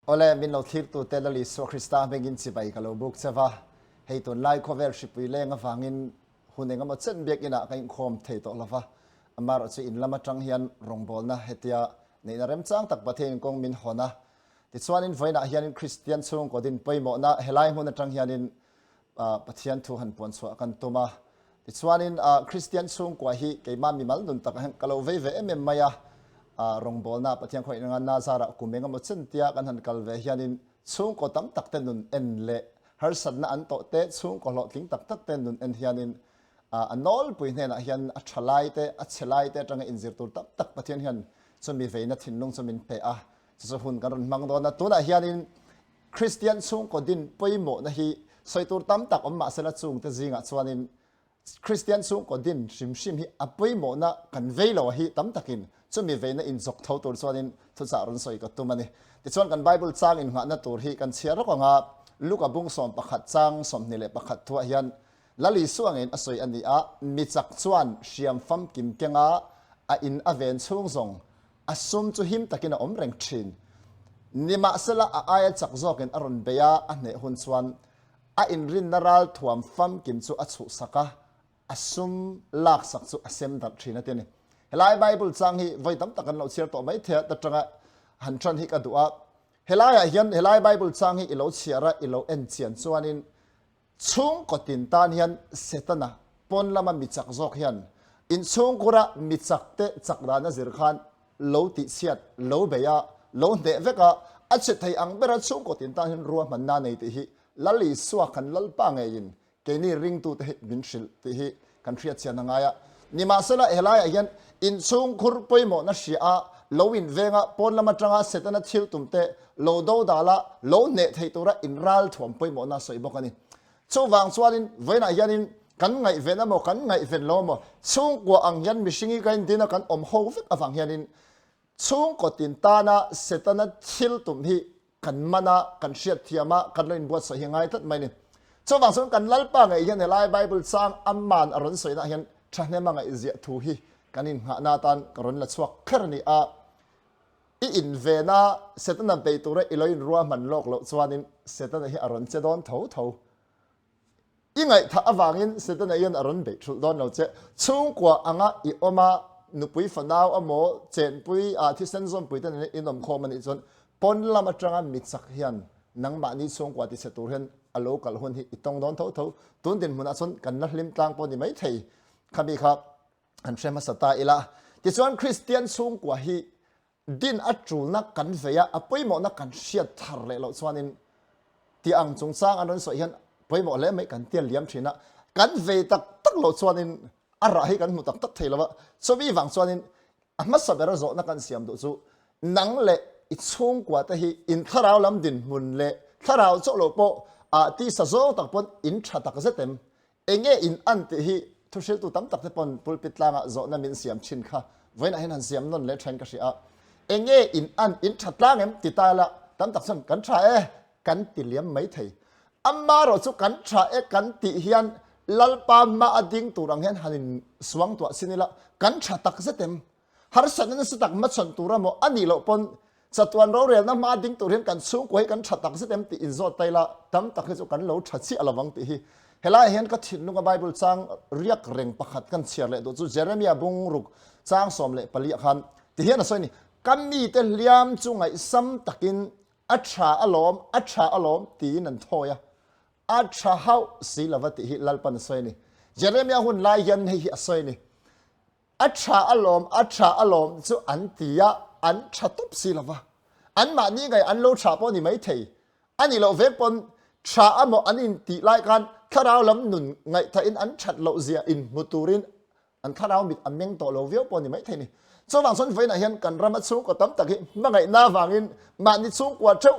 Awle, min lo thlirtute Lal Isua Krista hmingin chibai ka lo buk che va. Hei tunlai khawvel hripui leng avangin hun engemaw chen biakinah ka inkhawm thei tawh lova, amaherawhchu in lam atang hian rawngbawlna hetia neihna remchang tak Pathianin kawng min hawn a. Tichuanin vawiinah hianin Kristian chhungkaw din pawimawhna helai hmun atang hianin Pathian thu han puan chhuah kan tum a. Tichuanin Kristian chhungkua hi keimah mimal nun tak ka lo vei ve em em mai a. Rawngbawlna Pathian khaw inanga Nazarah kum engemaw chen tia kan han kal ve hianin chhungkaw tam tak te nun en leh harsatna an tawh te chhungkaw hlawhtling tak tak te nun en hianin a nawlpui hnenah hian a tha lai te a chhe lai te atanga inzir tur tam tak Pathian hian chumi veina thinlung chu min pe a. Chu chu hun kan rawn hmang dawn a. Tunah hianin Kristian chhungkaw din pawimawhna hi sawi tur tam tak awm mahse la chungte zingah chuanin Kristian chhungkaw din hrim hrim hi a pawimawhna kan vei lo a hi tam takin chumi veina inzawk tho tur chuanin thuchah rawn sawi ka tum a ni. Tichuan kan Bible chang innghahna tur hi kan chhiar rawk ang a, Luka bung 11 chang 21 thuah hian Lal Isua ngeiin a sawi a ni a, Mi chak chuan hriam famkim kenga a in a ven chhung zawng A sum chu him takin a awm reng thin. Nimahsela a aia chak zawkin a rawn bei a, a hneh hun chuan a inrinna ral thuam famkim chu a chhuhsak a, a sum laksak chu a sem darh thin a ti a ni. Helai Bible chang hi vawi tam tak kan lo chhiar tawh mai thei a, ta tanga han tan hi ka duh a. Helaiah hian helai Bible chang hi i lo chhiar a, i lo en chian chuanin Chhungkaw tin tan hian Setana pawn lama mi chak zawk hian inchhungkura mi chak te chak dan a zir khan lo tihchhiat, lo bei a, lo hneh vek a, a che thei ang bera chhungkaw tin tan hian ruahmanna a nei tih hi Lal Isua kan Lalpa ngeiin keini ringtute hi min hrilh tih hi kan hriatchian a ngai a. Nimahsela helaiah hian inchhungkhur pawimawhna hria a, lo inveng a, pawn lam atanga Setana thil tum te lo do dal a, lo hneh theih tura inralthuam pawimawhna a sawi bawk a ni. Chuvang chuanin vawiinah hianin kan ngaihven emaw kan ngaihven lo emaw chhungkua ang hian mihring hi ka indin a kan awm ho vek avang hianin chhungkaw tin tana Setana thil tum hi kan man a, kan hriat thiam a, kan lo inbuatsaih hi ngai tlat mai ni. Chuvang chuan kan Lalpa ngei hian helai Bible chang aman a rawn sawina hian thahnem a ngaihziah thu hi kan innghahna atan ka rawn la chhuak kher a ni a. I invena Setana bei tura i lo inruahman lawk loh chuanin Setana hi a rawn che dawn tho tho. I ngaihthah avangin Setana hian a rawn beih thulh dawn lo che. Chhungkua anga i awm a, nupui fanau emaw chenpui ah thisen zawmpui te nena in awm khawm a nih chuan pawn lam atanga mi chak hian nangmahni chhungkua tichhe tur hian a lo kal hun hi i tawng dawn tho tho. Tun dinhmunah chuan kan la hlim tlang pawh ni maithei. Khami kha han hre hmasa ta ila. Tichuan Kristian chhungkua hi din a tulna kan vei a, a pawimawhna kan hriat thar leh loh chuanin ti ang chungchang an rawn sawi hian pawimawh hle mai kan tial liam thin a, kan vei tak tak loh chuanin a rah hi kan hmu tak tak thei lo a, chumi vang chuanin a hmasa bera zawhna kan siam duh chu nang leh i chhungkua te hi in thlarau lam dinhmun leh thlarau chauh loh pawh ah tisa zawng tak pawn in tha tak zet em Enge in an tih hi thuhriltu tam tak te pawn pulpit tlangah zawhna min siam thin kha vawiinah hian han siam nawn leh thain ka hria a. Enge in an in tha tlang em ti ta ila tam tak chuan kan tha e kan ti liam mai thei. Amaherawh chu kan tha e kan tih hian Lalpa hma a ding tur ang hian han in suang tuah sin ila kan tha tak zet em? Harsatna nasa tak hmachhawn tur emaw a nih loh pawn chatuan rorelna hma ding tur hian kan chhungkua hi kan tha tak zet em tih inzawt ta ila tam tak hi chu kan lo tha chiah lo vang tih hi helaiah hian ka thinlunga Bible chang riak reng pakhat kan chhiar leh duh chu Jeremiah bungruk chang 14 ah khan ti hian a sawi a ni, Ka mite hliam chu ngaihsam takin a tha alawm, a tha alawm tiin an thawi a, a tha hauh si lova tih hi Lalpan a sawi a ni. Jeremiah hun lai hian hei hi a sawi a ni. A tha alawm, a tha alawm chu an ti a, an tha tawp si lova. Anmahni ngai an lo tha pawh ni maithei. A nih loh vek pawn tha amaw an intih lai khan thlarau lam nun ngaihthahin an that loh zia inhmu turin an thlarau mit a meng tawh lo viau pawh ni maithei ni. Chuvang chuan vawiinah hian kan rama chhungkaw tam tak hi hmangaihna avangin mahni chhungkua theuh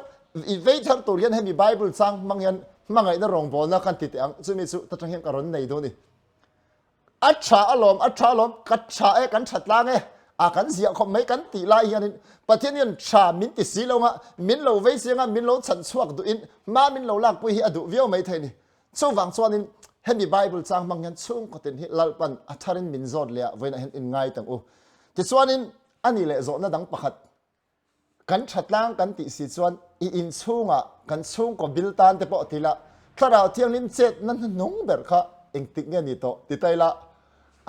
i vei thar tur hian hemi Bible chang hmang hian hmangaihna rawngbawlna kan ti teh ang. Chumi chu ta tang hian ka rawn nei dawn a ni. A tha alawm, a tha alawm, ka tha e, kan tha tlang e, a kan ziah khawp mai kan tih lai hianin Pathian hian tha min ti si lo nga, min lo vei chiang a, min lo chhan chhuak duhin hma min lo lakpui hi a duh viau mai thei ni. Chuvang chuanin hemi Bible chang hmang hian chhungkaw tin hi Lalpan a tharin min zawt leh ah vawiinah hian in ngai tang u. Tichuanin ani leh zawhna dang pakhat. Kan thatlang kan tih si chuan i inchhungah kan chhungkaw bil tan te pawh ti la, Thlarau Thianghlim chetna hnuhnung ber kha engtik nge ni tawh ti ta ila,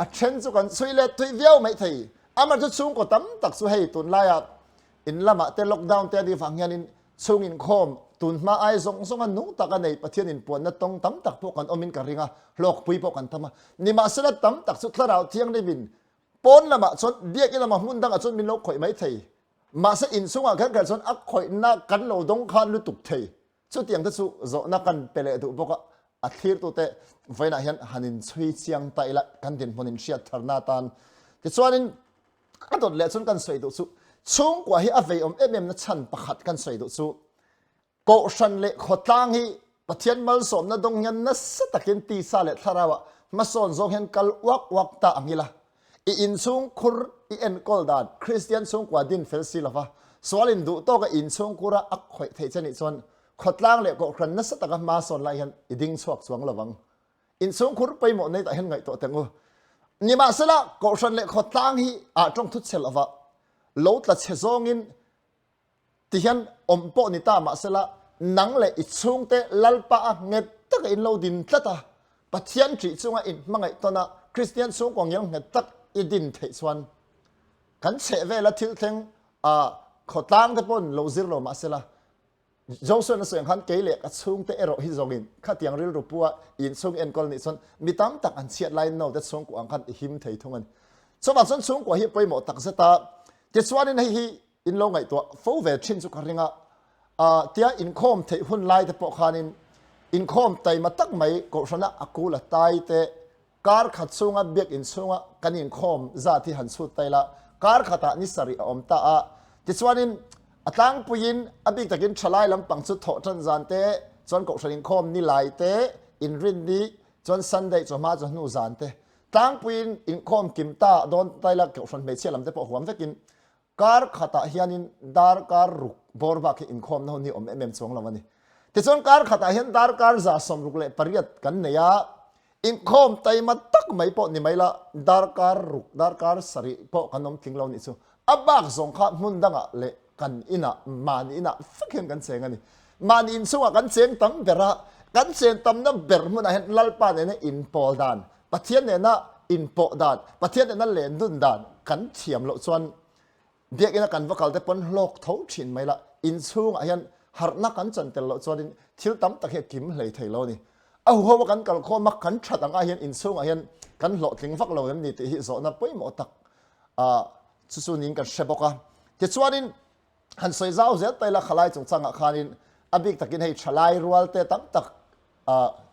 a then chu kan chhui let thui viau mai thei. Amah chu chhungkaw tam tak chu hei tunlaiah in lamah te lockdown te a nih vang hianin chhung inkhawm tun hma ai zawng zawnga nung taka nei Pathian inpuanna tawng tam tak pawh kan awmin ka ring a, hlawkpui pawh kan tam a. Nimahsela tam tak chu Thlarau Thianghlimin pawn lamah chuan biakinn lamah hmun dangah chuan min lo khawih mai thei. Mahse inchhungah kher kher chuan a khawihna kan lo dawng khan lutuk thei. Chutiang te chu zawhna kan pe leh duh bawk a, a thlirtute vawiinah hian han inchhui chiang ta ila kan dinhmun inhriat tharna atan. Tichuanin a dawt leh chuan kan sawi duh chu chhungkua hi a veiawm em em na chhan pakhat kan sawi duh chu Kohhran leh khawtlang hi Pathian malsawmna dawng hian nasa takin tisa leh thlarauah hmasawn zawng hian kal uak uak ta ang ila. I inchhung khur i enkawl dan Kristian chhungkua din fel si lova sual in duh tawka inchhung khura a khawih theih che nih chuan khawtlang leh kohhran nasa taka hmasawn lai hian i ding chhuak chuang lovang. Inchhung khur pawimawh nei tah hian ngaihtuah teng u. Nimahsela kohhran leh khawtlang hi ah tawng thut chhe lova lo tla chhe zawngin Tihian awm pawh ni ta mahsela nang leh i chhungte Lalpa a nghet taka in lo din tlat a, Pathian ṭih chunga in hmangaih tawn a, Kristian chhungkaw ngial nghet tak i din theih chuan kan chheh vela thil thleng a khawtlang te pawn lo zir lo mahsela Joshua a sawi ang khan kei leh ka chhungte erawh hi zawngin khatiang rilru pua inchhung enkawl nih chuan mi tam tak an chhiat laiin naute chhungkua ang khan i him thei thung a ni. Chuvang chuan chhungkua hi pawimawh takzet a, tichuanin hei hi in lo ngaihtuah fo ve thin chu ka ring a, tia inkhawm theih hun lai te pawh khanin inkhawm taima tak mai kohhrana a kul a tai te kar khat chhunga biakinn chhunga kan inkhawm zat hi han chhut ta ila kar khatah ni sarih a awm ta a, tichuanin a tlangpuiin a bik takin thalai lampang chu thawh tan zan te chuan kohhran inkhawm ni lai te inrin ni chuan Sunday chawhma chawhnu zan te tlangpuiin inkhawm kim ta dawn ta ila kohhran hmeichhia lam te pawh huam vekin Kar khatah hianin darkar ruk bawr bak hi inkhawmna hun hi awm em em chuang lo a ni. Tichuan kar khatah hian darkar 68 kan nei a, inkhawm taima tak mai pawh ni mai la darkar ruk, darkar sarih pawh kan awm tling lo nih chu. A bak zawng kha hmun dangah leh kan inah, mahni inah vek hian kan cheng a ni. Mahni inchungah kan cheng tam ber a, kan chen tamna ber hmunah hian Lalpa nena inpawl dan, Pathian nena inpawh dan, Pathian nena lendun dan kan thiam loh chuan biakina kan va kal te pawn hlawk tho thin mai la, inchhungah hian harhna kan chan tel loh chuanin thil tam tak hi a kim hlei thei lo a ni. A huho a kan kal khawm a, kan that ang ah hian inchhungah hian kan hlawhtling vak lo em ni tih hi zawhna pawimawh tak chu chu niin kan hre bawk a. Tichuanin han sawi zau zel ta ila khalai chungchangah khanin a bik takin hei thalai rual te tam tak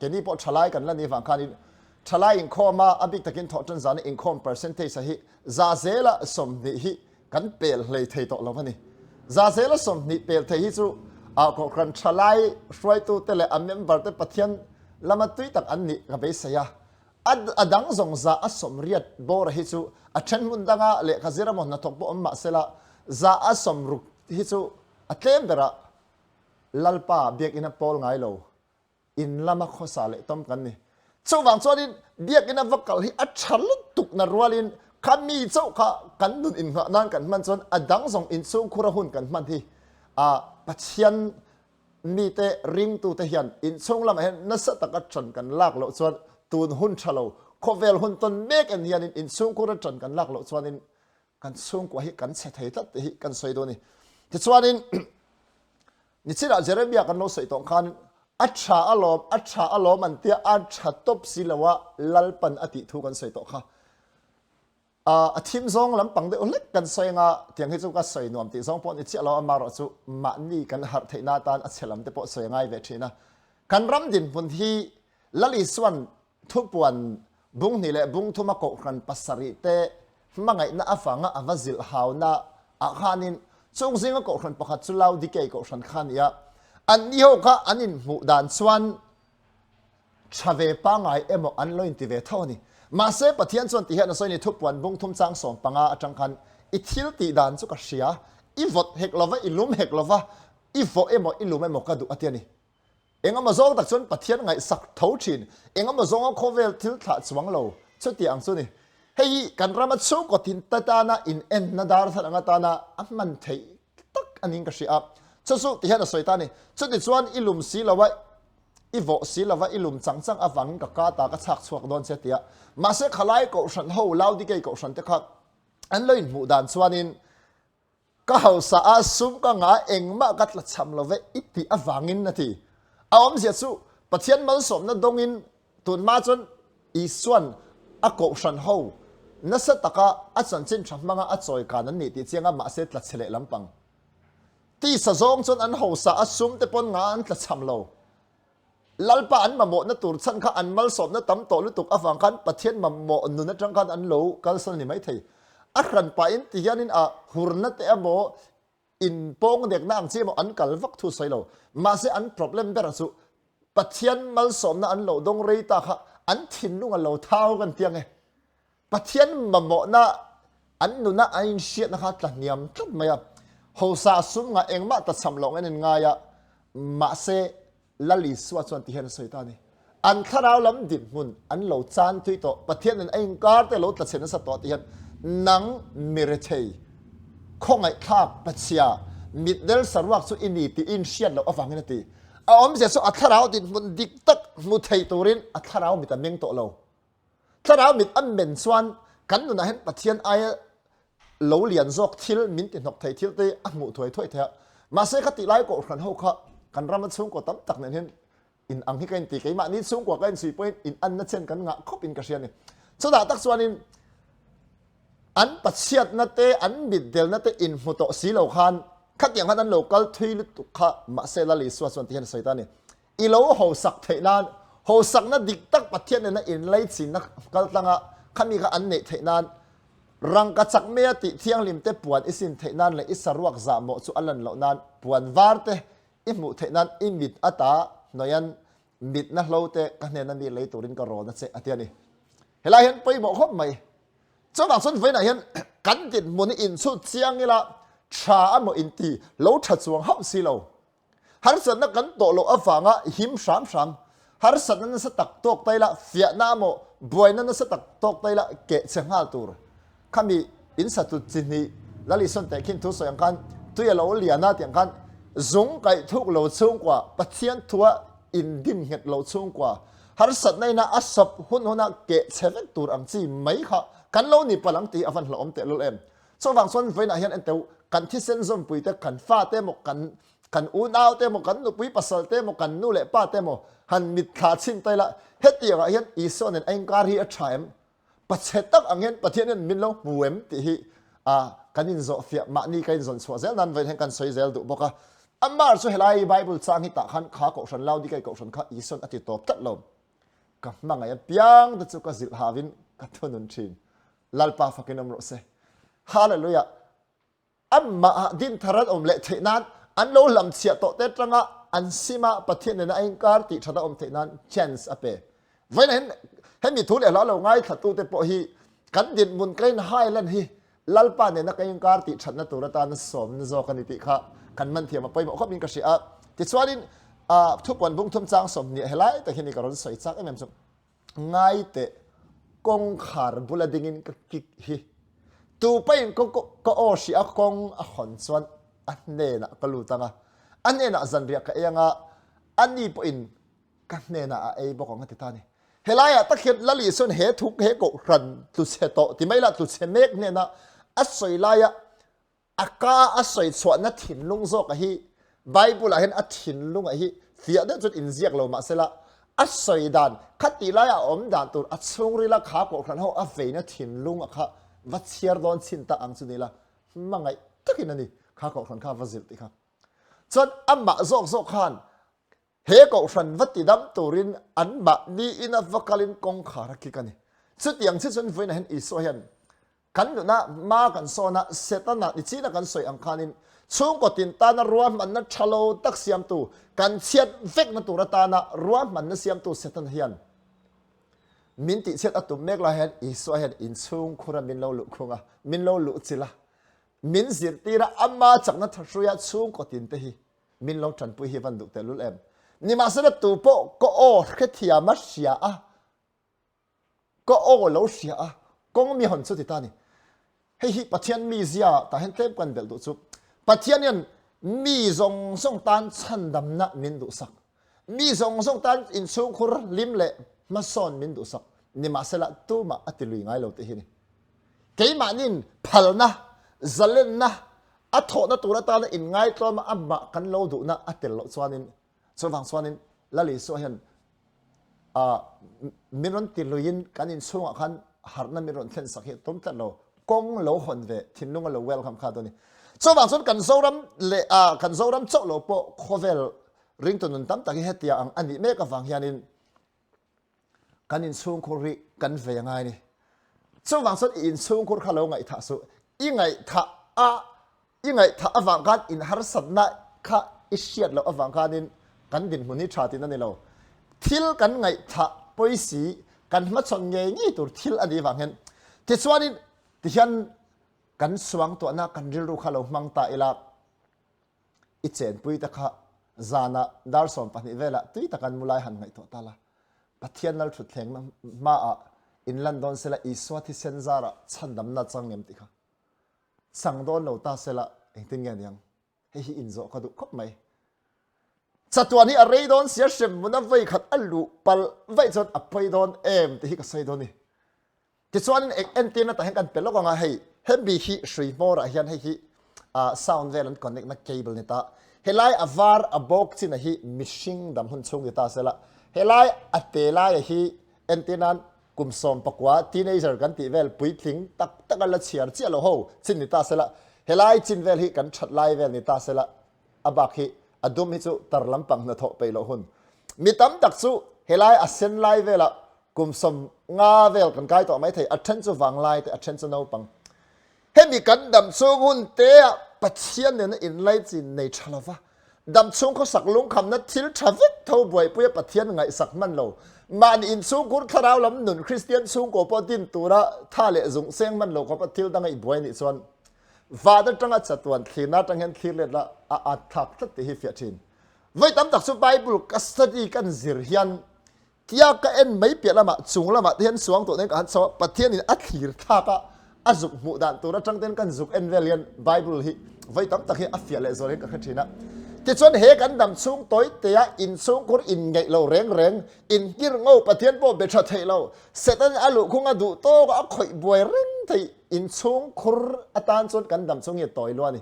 Keini pawh thalai kan la ni vang khanin thalai inkhawm a, a bik takin thawhtan zana inkhawm percentage a hi za zela 20 hi kan pel hlei thei tawh lo a ni. Za zela 20 pel thei hi chu kohhran thalai hruaitute leh a member te Pathian lama tui tak an nih ka beisei a. A dang zawng za a 80 bawra hi chu a then hmun danga lehkha zir emaw hnathawk pawh awm mahsela za a 60 hi chu a tlem berah Lalpa biakinn a pawl ngai lo, in lama khawsa leh tawm kan ni. Chuvang chuanin biakinn a va kal hi a tha lutuk na rualin kha mi chauh kha kan nun innghah nan kan hman chuan a dang zawng inchhungkhur a hun kan hman hi a Pathian mite ringtute hian inchhung lamah hian nasa taka ṭan kan lak loh chuan tun hun ṭha lo khawvel hun tawn mek en hianin inchhungkhur a ṭan kan lak loh chuanin kan chhungkua hi kan chhe thei tlat tih hi kan sawi dawn a ni. Tichuanin nichinah Jeremiah kan lo sawi tawh khan a tha alawm, a tha alawm an tia a tha tawp si lo a Lalpan a tih thu kan sawi tawh kha. A thim zawng lampang deuh hlek kan sawi anga tiang hi chu ka sawi nuam tih zawng pawh ni chiah lo amarawh chu mahni kan harh theihna atan a chhe lam te pawh sawi a ngai ve thin a. Kan ram dinhmun hi Lal Isuan Thupuan bung hnih leh bung thuma kohhran pasarih te hmangaihna avanga a va zilh hauna ah khanin chung zinga kohhran pakhat chu Laodikei kohhran kha a ni a. Anni ho kha an inhmuh dan chuan tha ve pangngai emaw an lo inti ve tho a ni. Mahse Pathian chuan ti hian a sawi ni Thupuan bung thum chang 15 atang khan i thil tih dan chu ka hria, i vawt hek lova, i lum hek lova, i vawh emaw i lum emaw ka duh a ti a ni. Engemaw zawng tak chuan Pathian ngaihsak tho thin, engemaw zawnga khawvel thil thlah chuang lo chuti ang chu ni. Hei hi kan rama chhungkaw thin te tana inenna dar thar ang atana a hman theih tak. anin ka hria a. Chu chu ti hian a sawi ta a ni. Chutichuan i lum si lo a, i vawh si lo va, i lum chang chang avangin ka ka ta ka chhak chhuak dawn che a ti a. Mahse khalai kohhran ho Laodikei kohhran te kha an lo inhmuh dan chuanin Ka hausa a sum ka ngah a engmah ka tlachham lo ve i tih avangin a ti. A awmzia chu Pathian malsawmna dawngin tunhma chuan Isuan a kohhran ho nasa taka a chanchin tha hmanga a chawi kan an nih tih chiang a mahse tlachhe leh lampang tisa zawng chuan an hausa a sum te pawn ngah an tlachham lo. Lalpa an mamawhna tur chhan kha an malsawmna tam tawh lutuk avang khan Pathian mamawh nun atang khan an lo kalsan a ni maithei. A hran pahin ti hianin a hurna te emaw inpawngdekna ang chi emaw an kal vak thu sawi lo. Mahse an problem berah chu Pathian malsawmna an lo dawng rei ta kha an thinlung a lo thau kan ti ang e. Pathian mamawhna an nuna an inhriatna kha tla hniam tlat mai a. Hausa sum ngah engmah tlachham loh an inngai a, mahse Lal Isua chuan ti hian a sawi ta a ni. An thlarau lam dinhmun an lo chan tui tawh, Pathian nen a inkar te lo tlachhe nasa tawh ti hian nang mi rethei, khawngaihthlak, pachhia, mitdel saruak chu i ni tih i inhriat loh avangin a ti. A awmzia chu a thlarau dinhmun dik tak hmu thei turin a thlarau mit a meng tawh lo. Thlarau mit a men chuan kan nunah hian Pathian aia lo lian zawk thil min ti hnawk thei thil te a hmuh thuai thuai thei a. Mahse kha tih lai kohhran ho kha kan rama chhungkaw tam tak nen hian in ang hi ka inti keimahni chhungkua ka inchhui pawhin in anna chen kan ngah khawp in ka hria ni. Chutah tak chuanin an pachhiatna te an mitdelna te inhmu tawh si lo khan khatiang khan an lo kal thui lutuk kha mahse Lal Isua chuan ti hian a sawi ta a ni. I lo hausak theih nan hausakna dik tak Pathian nena inlaichinna kaltlanga khami kha an neih theih nan rangka chak mea tih thianghlim te puan i sin theih nan leh i saruak zahmawh chu a lan loh nan puan var te i hmuh theih nan i mit ata hnawian mitna hlo te ka hnena mi lei turin ka rawn a che a ti a ni. Helai hian pawimawh khawp mai. Chuvang chuan vawiinah hian kan dinhmun hi inchhut chiang ila tha emaw inti lo tha chuang hauh si lo. Harsatna kan tawh loh avanga him hram hram, harsatna nasa tak tawk ta ila, fiahna emaw buaina nasa tak tawk ta ila keh che nghal tur. Khami in satut chi hnih Lalisawn teh khin thu sawi ang khan tui a lo lian a tih ang khan zung kaih thuk lo chhungkua, Pathian thua in din nghet lo chhungkua, harsatna ina a sawp hun huna keh che vek tur ang chi mai kha kan lo ni palh ang tih hi a van hlauhawm tehlul em. Chuvang chuan vawiinah hian enteu kan thisen zawmpui te, kan fate emaw, kan kan unau te emaw, kan nupui pasal te emaw, kan nu leh pa te emaw han mitthla chhin ta ila, hetiangah hian Isua nen a inkar hi a tha em? Pachhe tak ang hian Pathian hian min lo hmu em tih hi kan inzawhfiah mahni ka inzawn chhuah zel nan vawiin hian kan sawi zel duh bawk a. Amah chu helai Bible chang hi tah khan kha kohhran Laodikei kohhran kha Isuan a ti tawp tlat lo. Ka hmangaih apiang te chu ka zilh havin ka thunun thin. Lalpa fakin awm rawh se. Hallelujah. Amah din thar an awm leh theih nan an lo hlam chhiah tawh te tanga an sima Pathian nena a inkar tih that a awm theih nan chance a pe. Vawiin hian hemi thu leh hla lo ngaithla te pawh hi kan dinhmun ka in hai lan hi Lalpa nena ka inkar tih thatna tur atana sawmna zawk a ni tih kha kan man thiam a pawimawh khawp in ka hria a. Tichuanin thupuan bung thum chang 20 helai tak hi ni ka rawn sawi chak em em chu. Ngai teh, kawngkhar bula dingin ka kik hi. Tu pain ka ka aw hri a kawng a hawn chuan a hnenah ka lut ang a, a hnenah zanriah ka ei ang a, ani pawhin ka hnenah a ei bawk ang a ti ta a ni. Helaiah tak hian Lal Isuan he thu he kohhran tluchhe tawh ti mai lah tluchhe mek hnena a sawi laia A ka a sawi chhuahna thinlung zawk a hi Bible ah hian a thinlung a hi fiah deuh chuan inziak lo mahsela a sawi dan kha tih laia a awm dan tur a chhungrila kha kohhran ho a veina thinlung a kha va chhiar dawn chhin tak ang chu ni la hmangaih takin a ni kha kohhran kha va zilh tih kha chuan amah zawk zawk khan He kohhran va tidam turin anmahni ina va kalin kawngkhar a kik a ni. Chutiang chi chuan vawiinah hian Isua hian kan nuna hma kan sawn a, Setana nichina kan sawi ang khanin chhungkaw tin tana ruahmanna tha lo tak siamtu, kan chhiat vekna tur atana ruahmanna siamtu Setana hian min tihchhiat a tum mek lai hian Isua hian inchhungkhura min lo luhkhung a, min lo luhchilh a, min zirtir a, ama chakna thahruia chhungkaw tinte hi Min lo tanpui hi van duh tehlul em. Nimahsela tu pawh ka aw hrethiam a hria a, ka aw lo hria a, kawng mi hawn chu ti ta ni. Hei hi Pathian mizia tah hian tlem kan belh duh chu. Pathian hian Mi zawng zawng tan chhandamna min duhsak. Mi zawng zawng tan inchhungkhur hlim leh hmasawn min duhsak. Nimahsela tumah a ti lui ngai lo tih hi a ni. Keimahnin phalna, zalenna, a thawhna tur atana inngaitlawma amah kan lo duhna a tel loh chuanin chuvang chuanin Lal Isua hian min rawn ti luiin kan inchhungah khan harhna min rawn thlen sak hi a tum tlat lo. Kawng lo hawn ve thinlung a lo welcome kha dawn a ni. Chuvang chuan kan Zoram leh kan Zoram chauh lo pawh khawvel ringtu nun tam tak hi hetia ang a nih mek avang hianin kan inchhungkhur hi kan vei a ngai a ni. Chuvang chuan i inchhungkhur kha lo ngaihthah suh. I ngaihthah a i ngaihthah avang khan in harsatna kha i hriat loh avang khanin kan dinhmun hi tha tihna ni lo. Thil kan ngaihthah pawisi kan hmachhawn ngei ngei tur thil a nih vang hian tichuanin tihian kan suangtuahna kan rilru kha lo hmang ta ila i chenpui te kha zana dar 12 velah tui tak an mu lai han ngaihtuah ta la. Pathian lal thutthleng hmaah inlan dawn sela Isua thisen zarah chhandamna chang ngem tih kha chang dawn lo ta sela engtin nge niang? Hei hi inzawh ka duh khawp mai. Chatuan hi a rei dawn sia hremhmun a vei khat a luh palh vaih chuan a pawi dawn em tih hi ka sawi dawn a ni. Tichuanin eng entirna tah hian kan pe lawk ang a, hei hemi hi hrui hmawrah hian hei hi sound vel an connect na cable ni ta. Helai a var a bawk chin a hi mihring dam hun chhung ni ta sela, helai a te laia hi entir nan kum 19 teenager kan tih vel puitling tak tak a la chhiar chiah lo ho chin ni ta sela, helai chin vel hi kan that lai vel ni ta sela, a bak hi a dum hi chu tar lampang hnathawh peih loh hun. Mi tam tak chu helai a sen lai velah kum 50 vel kan kai tawh mai thei, a then chu vanglai te, a then chu naupang. Hemi kan dam chhung hun te ah Pathian nena inlaichin nei tha lova, dam chhung khawsak lungkhamna thil tha vek tho buaipui a Pathian ngaihsak hman lo, mahni inchhungkhur thlarau lam nun Kristian chhungkaw pawh din tura tha leh zung seng hman lo khawpa thil danga i buai nih chuan van atanga chatuan thlirna atang hian thlir let la a at thlak tlat tih hi fiah thin. Vawi tam tak chu Bible ka study kan zir hian tia ka en mai piah lamah chung lamah te hian suang tawh nen ka han chho a, Pathianin a thlir thlak a, a zuk hmuh dan tur atang ten kan zuk en vel hian Bible hi vawi tam tak hi a fiah leh zual hian ka hre thin a. Tichuan he kan dam chhung tawi tea inchhungkhur inngeih lo reng reng, inhngir ngo Pathian pawh be tha theih lo, Satan a luhkhung a duh tawk a, a khawih buai reng theih inchhungkhur atan chuan kan dam chhung hi a tawi lua a ni.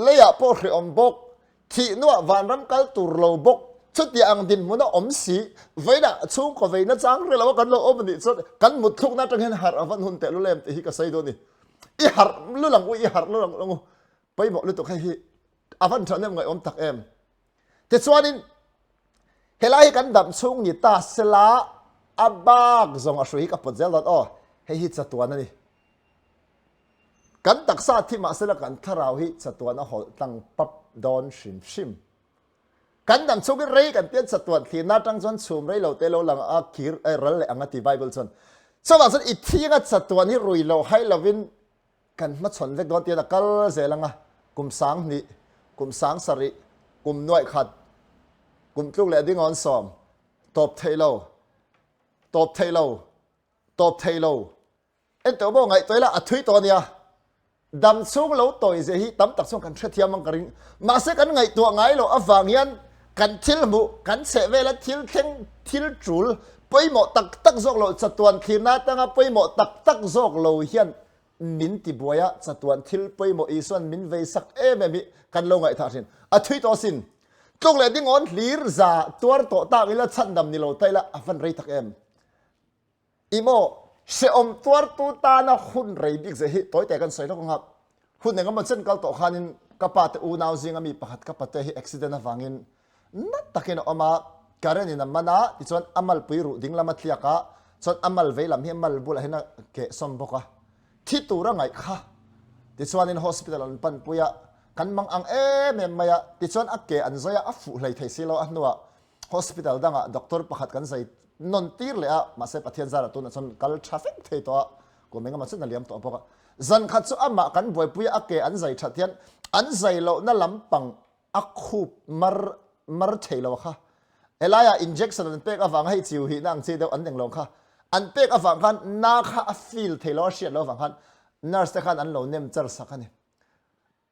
Leiah pawh hrehawm bawk, thih hnuah vanram kal tur lo bawk, chuti ang dinhmun a awm si, vawiinah chhungkaw veina chang rih loa kan lo awm anih chuan kan mut thlukna atang hian harh a van hun tehlul em tih hi ka sawi dawn a ni. I harh lul ang u, i harh lul ang u, pawimawh lutuk hei hi a van thahnem ngaihawm tak em. Tichuanin helai hi kan dam chhung ni ta sela a bak zawng a hrui hi ka pawt zel dawn aw, hei hi chatuan a ni. Kan taksa thi mahsela kan thlarau hi chatuan a hawlh tlang pap dawn hrim hrim. Kan dam chhungin rei kan pian chatuan thlirna atang chuan chhum rei lo te lo lang a kir eh ral leh ang a ti Bible chuan. Chuvang chuan i thinga chatuan hi rui lo hai lovin kan hmachhawn vek dawn tian a kal zel anga kum 2000, kum 7000, kum 1000, kum tluk leh dingawn sawm, tawp thei lo, tawp thei lo, tawp thei lo, Entawh maw ngaihtuah ila a thui tawh a nia. Dam chhung lo tawi zia hi tam tak chuan kan hrethiam ang ka ring. Mahse kan ngaihtuah ngai loh avang hian kan thil hmuh, kan chheh vela thil thleng, thil tul pawimawh tak tak zawk lo, chatuan thlirna atanga pawimawh tak tak zawk lo hian min ti buai a, chatuan thil pawimawh Isuan min vei sak em em hi kan lo ngaihthah thin. A thui tawh asin. Tluk leh dingawn hlir za tuar tawh tak ila chhandam ni lo ta ila a van rei tak em. I maw, hrehawm tuartu tana hun rei bik zeh hi tawite kan sawi lawk ang a, hun engemaw chen kal tawh khanin ka pa te unau zinga mi pakhat ka pate hi accident avangin na takin a awm a, current in a man a, tichuan a malpui ruh ding lam a tliak a, chuan a mal vei lam hi a mal bulah hian a keh sawm bawk a, thi tur a ngaih kha. Tichuanin hospital an panpui a, kan mang ang em em mai a, tichuan a ke an zawi a, a fuh hlei thei si lo a hnuah hospital dangah doctor pakhat kan zai non tir leh a, mahse Pathian zarah tunah chuan kal tha vek thei tawh a, kum engemaw chuan a liam tawh bawk a. Zan khat chu amah kan buaipui a, a ke an zai that hian an zai lohna lampang a khup mar mar thei lo kha. Helaiah injection an pek avang hei chiu hihna ang chi deuh an eng lo kha. An pek avang khan na kha a feel thei lo a hriat lo avang khan nurse te khan an lo nem char sak a ni.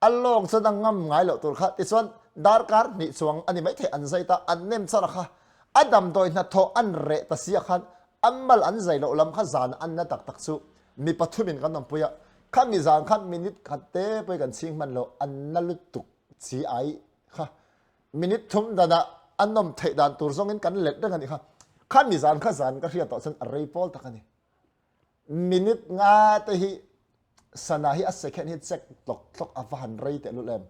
A lawng chuan a ngam ngai loh tur kha tichuan darkar hnih chuang a ni maithei an zai ta, an nem char a kha. A damdawi hnathawh an reh ta si ah khan a mal an zai loh lam kha zan an na tak tak chu mi pathumin kan awmpui a, khami zan khan minute khat te pawhin kan chhing hman lo, an na lutuk chi ai kha minute thum danah a nawm theih dan tur zawngin kan let reng a nih kha. Khami zan kha zan ka hriat tawh chuan a rei pawl tak a ni. Minute nga te hi sana hi a second hi check tlok tlok a va han rei teh lul em.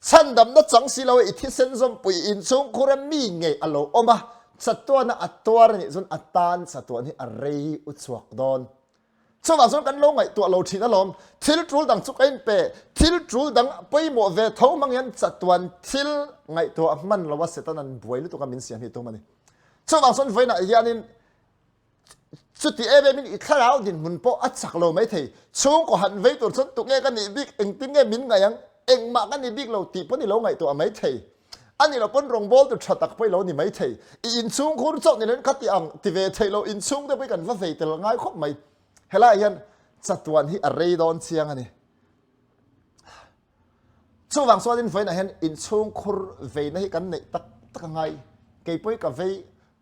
Chhandamna chang si lo i thisen zawmpui inchhungkhur a mi ngei a lo awm a, chatuana a tuar a nih chuan a tan chatuan hi a rei u chhuak dawn. Chuvang chuan kan lo ngaihtuah lo thin alawm. Thil tul dang chu ka inpe, thil tul dang pawimawh ve tho hmang hian chatuan thil ngaihtuah hman lo a Satan an buai lutuk a min siam hi tum a ni. Chuvang chuan vawiinah hianin Chuti em emin i thlarau dinhmun pawh a chak lo maithei. Chhungkaw han vei tur chuan tunge ka nih bik, engtin nge min ngaih ang, engmah ka ni bik lo tih pawn i lo ngaihtuah maithei. A nih loh pawn rawngbawltu tha tak pawh i lo ni maithei. I inchhungkhur chauh ni loin ka ti ang ti ve theih lo, inchhung te pawh i kan va vei tel ngai khawp mai. Helaiah hian chatuan hi a rei dawn chiang a ni. Chuvang chuanin vawiinah hian inchhungkhur veina hi kan neih tak tak a ngai. Kei pawh hi ka vei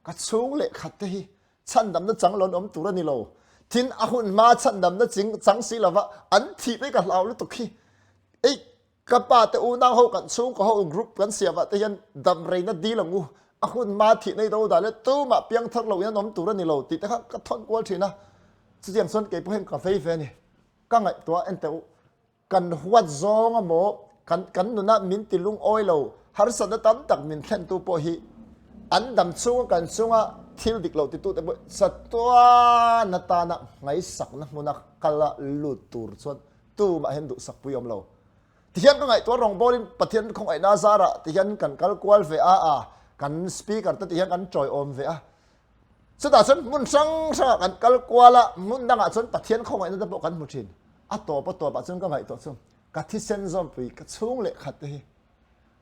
Ka chhung leh khat te hi chhandamna chang lo an awm tur a ni lo. Tin, a hun hma chhandamna ching chang si lova an thih mai ka hlau lutuk hi. Ei, ka pa te unau ho kan chhungkaw ho group kan siam ah te hian dam reina dil ang u. A hun hma thih nei do dah le tumah piang thar lo in an awm tur a ni lo tih te kha ka thawn kual thin a. Chutiang chuan kei pawh hian ka vei ve a ni. Ka ngaihtuah en teh u. Kan huat zawng emaw, kan kan nuna min ti lungawi lo, harsatna tam tak min thlentu pawh hi an dam chhunga kan chunga thil dik lo titute pawh chatuan atana ngaihsakna hmuna kal a lut tur chuan tumah hian duhsakpui awm lo. Tihian ka ngaihtuah rawngbawlin Pathian khawngaihna zarah tihian kan kal kual ve a, a kan speaker te tihian kan tawiawm ve a. Chutah chuan hmun hrang hrangah kan kal kual a, hmun dangah chuan Pathian khawngaihna te pawh kan hmu thin. A tawp a tawpah chuan ka ngaihtuah chu ka thisen zawmpui ka chhung leh khat te hi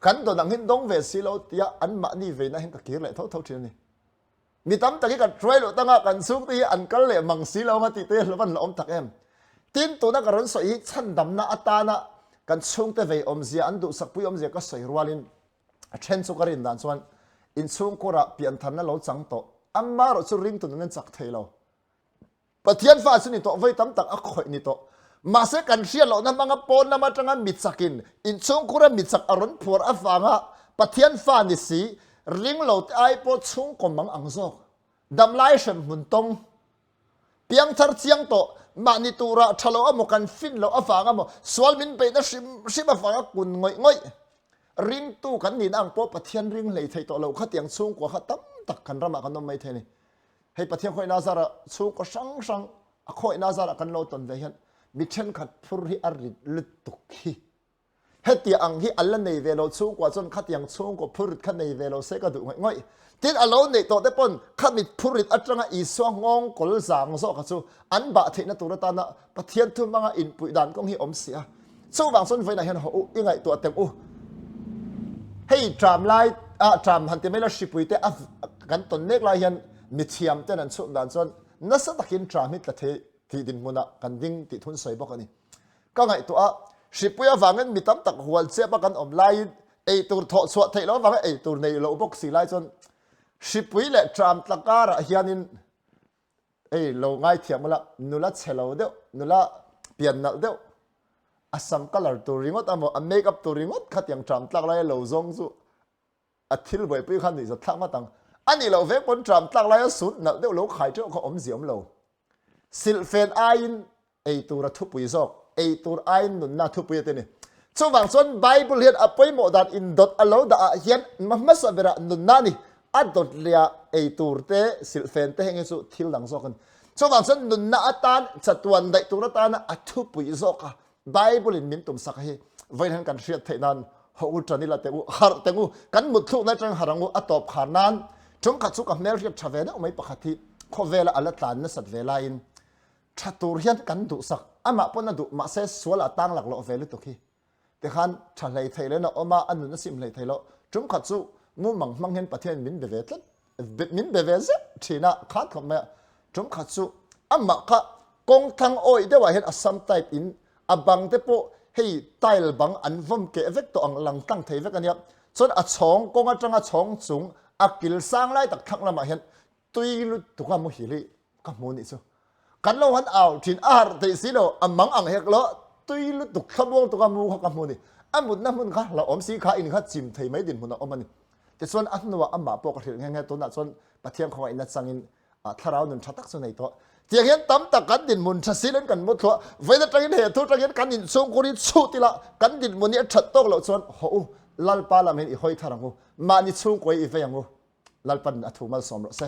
kan dawn ang hin dawng ve si lo tia anmahni veina hian ka kir leh tho tho thin a ni. Mi tam tak hi kan hruai loh tanga kan chhungte hi an kal leh mang si lo anga tih te hi van la awm tak em. Tin, tuna ka rawn sawi hi chhandamna atana kan chhungte vei awmzia, an duhsakpui awmzia ka sawi rualin A then chu ka rin dan chuan inchhungkurah piantharna lo chang tawh amaherawh chu ringtu nun an chak thei lo. Pathian fa chu ni tawh vawi tam tak a khawih ni tawh. Mahse kan hriat lohna hmanga pawn lam atanga mi chakin inchhungkura mi chak a rawn phuar avanga Pathian fa ni si ring lo te ai pawh chhungkaw mang ang zawk damlai hremhmun tawng Piangthar chiang tawh, mahni turah tha lo emaw kan fin loh avang emaw, sual min beihna hrim hrim avanga kun ngawih ngawih ringtu kan nihna ang pawh Pathian ring hlei thei tawh lo khatiang chhungkua kha tam tak kan ramah kan awm mai thei a ni. Hei Pathian khawihna zarah chhungkaw hrang hrang a khawihna zarah kan lo tawn ve hian mi thenkhat phur hi a rit lutuk hi. Hetiang ang hi an la nei ve lo chhungkua chuan khatiang chhungkaw phurrit kha nei ve lo se ka duh ngawih ngawih. Tin, a lo neih tawh te pawn khamit phurrit atanga Isua nghawng kawl zang zawk kha chu an bah theihna tur atana Pathian thu hmanga inpuih dan kawng hi awm si a. Chuvang chuan vawiinah hian haw u, i ngaihtuah teng u. Hei tram lai ah tram han ti mai la hripui te a kan tawn mek lai hian mithiam ten an chhun dan chuan nasa takin tram hi tla thei tih dinhmunah kan ding tih thun sawi bawk a ni. Ka ngaihtuah a, hripui avangin mi tam tak hual chiap a kan awm laiin eitur thawh chhuah theih loh avangin eitur nei loh bawk si lai chuan hripui leh tram tla karah hianin ei lo ngaithiam ula nula chhe lo deuh, nula pian nalh deuh a sam colour tur ringawt amaw a make up tur ringawt khatiang tram tlak laia lo zawng chu A thil buaipui kha nuihzat thlak ngawt ang. A nih loh vek pawn tram tlak laia sut nalh deuh lo khai teuh kha awmzia awm lo. Silhfen aiin ei tur a thupui zawk, ei tur aiin nunna a thupui a ti a ni. Chuvang chuan Bible hian a pawimawh dan indawt a lo dah ah hian hmasa berah nunna a ni. A dawt leh ah ei tur te, silhfen te heng hi chu thil dang zawk a ni. Chuvang chuan nunna atan, chatuan daih tur atana a thupui zawk a Bible in min tum sak hi vawiin hian kan hriat theih nan ho u tan ila teh u harh teng u kan mut thluk na atang harh ang u a tawp khar nan tum khat chu ka hmel hriat tha ve deuh mai pakhat hi khawvela ala tlan nasat ve laiin tha tur hian kan duh sak amah pawn a duh mahse sual a tang lak loh ve lutuk hi tikhan tha hlei thei len a awm a a nun a sim hlei thei lo tum khat chu mumang hmang hian Pathian min be ve tlat min be ve zeuh thin a khat khawp mai a tum khat chu amah kha kawng thlang awih deuhah hian a sam type in a bang te pawh Hei tile bang an vawm keh vek tawh ang lang tlang thei vek a nia. Chuan a chhawng kawng atanga chhawng chung a kil sang lai tak thlang lamah hian tui lutuk a muhil hi ka hmu nih chu. Kan lo han au thin a harh theih si lo a mang ang hek lo tui lutuk thlamuang tuk a mu kha ka hmu ni. A mutna hmun kha hlauhawm si kha in kha chim thei mai dinhmun a awm a ni. Tichuan a hnuah amah pawh ka hrilh nghe nghe tunah chuan Pathian khawngaihna changin thlarau nun tha tak chu nei tawh. Tiang hian tam tak kan dinhmun tha silin kan mu thluah. Vawiin atangin he thu atangin kan inchhungkur hi chhut ila kan dinhmun hi a that tawk loh chuan haw u Lalpa lam hian i hawi thar ang u. Mahni chhungkaw hi i vei ang u. Lalpan a thu malsawm rawh se.